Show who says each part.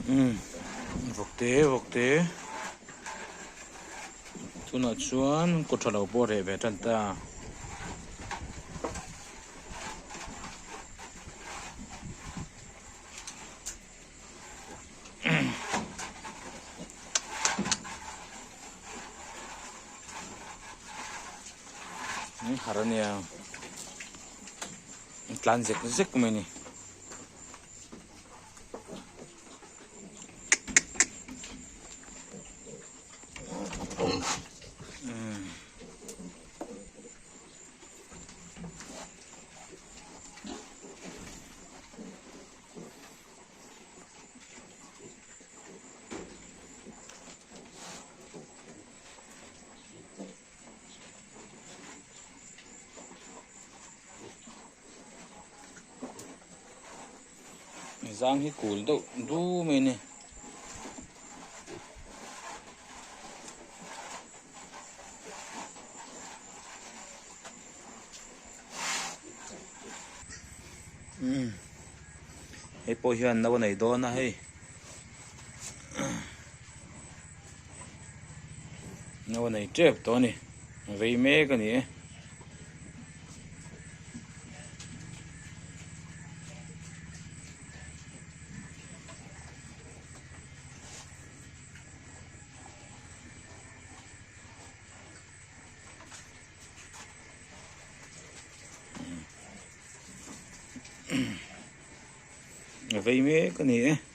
Speaker 1: Umm vawkte vawkte tunah chuan kaw tha lo pawh a reh ve tan ta. Har ania tlan zek zek mai a ni. Zang hi kul deuh du mai a ni. Umm hei pawh hian no a nei dawn a hei no a nei tep tawh a ni vei mek a ni e. A vei mek a ni e.